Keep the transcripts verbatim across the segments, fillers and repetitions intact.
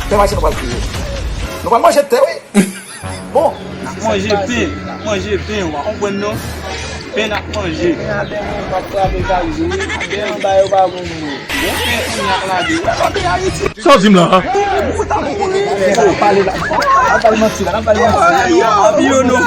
Fè mache nou pral kriye. Nou pral manje tè, wi. Bon. N ap manje pen, n ap manje pen, w pa konprann non? Pen n ap manje. Pen a pen mwen, m ap frape chak jou, wi. Pen anba yo pa bon pou yo. Bon pen kounye a k lage. Sa w di m la? N ap pale la. N ap pale manti la, n ap pale manti. Yo, yo, yo, yo.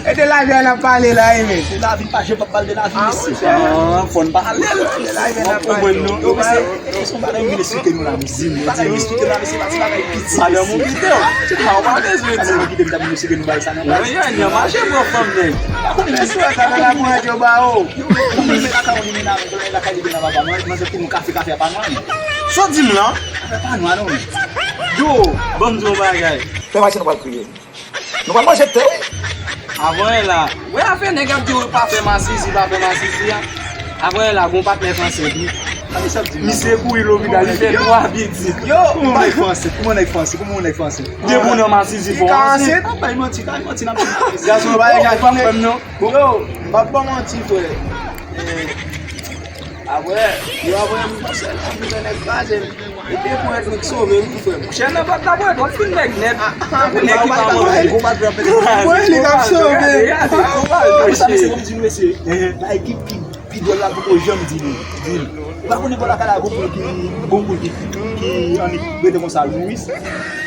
E de lavi a n ap pale la, wi, men. Se lavi pa, je pa pale de lavi, mesye. Ah, fò n pale. Se lavi a n ap pale. Bon, bon, non. Yo, mesye, se yon bagay m vin esplike nou la, mesye. Bagay m esplike nou la, mesye, pa ti bagay piti, mesye. Madanm ou kite w. Ah, ou pa bezwen di. Madanm ou kite m, ta vin esplike nou bagay sa nan baz. Yo, yo, yo, mache pran fanm, nèg. Pa konnen ki sou sa nan la mwen yo ba ou. Yo, ou menm la ka ou li menm avèk la ka li menm avèk mwen, mwen se pou nou kafe, kafe a pa nou. Sa w di m la? Afè pa nou, non. Yo, ban m di yon bagay. Fè mache nou pral kriye. Nou pral manje tè, wi. Avan yè la, wè afè nèg ap di yo pa fè masizi, pa fè masizi a. Avan yè la, gon patnè fransè tou. Misye kouri lopital, li fè twa pitit. Yo, kòman nèg fransè? Kòman nèg fransè? Kòman nèg fransè? Depi w nan masizi, fò w ansent. Ap bay manti, bay manti, n ap di. Gason, bay gason, frè m non. Yo, m ap ban manti, frè. Eh, Apre, yo apre m panse la, m fè nèg kraze m. E te pou Edric sove m tou, frè m. Chè nan bat la pou Edric fin nèg nèt. Pou nèg ki pa manje. Mwen li k ap sove. Sa mesye, pou m di nou, mesye, bagay ki pi, pi dwòl la poko janm di nou. Di nou. Ou pa konnen bò lakay la, gon poul ki, gon poul ki, ki annik rete konsa, Louis.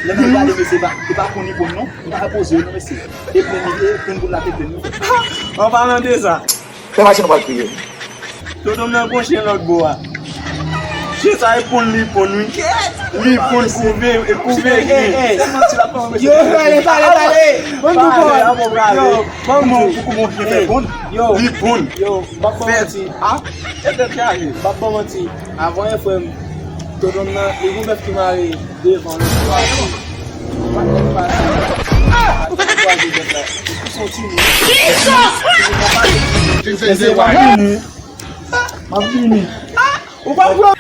Lè m gade, mesye, pa, e pa konn li konn non. M pa poze yo non, mesye. E plen li ye, plen poul la te plen, wi. An palan de sa. Fè mache nou pral kriye. Tonton m nan gon chen lòt bò a. Chen sa e ponn li ponn, wi. Li ponn kouve, e kouve li. Yo, pale, pale, pale. Ban m tou pawòl. Yo, ban m tou. Kouman yon chen fè ponn? Yo. Li ponn. Yo, m ap ban manti. A? Tèt tèt chaje. M ap ban manti. Avan yè, frè m, tonton m nan, li gon bèf ki mare devan lòt bò a. Patnè m pase. Patnè m kwaze bèf la. Epi se yon timoun. Mesye, m ap vini. M ap vini. Ou pa pran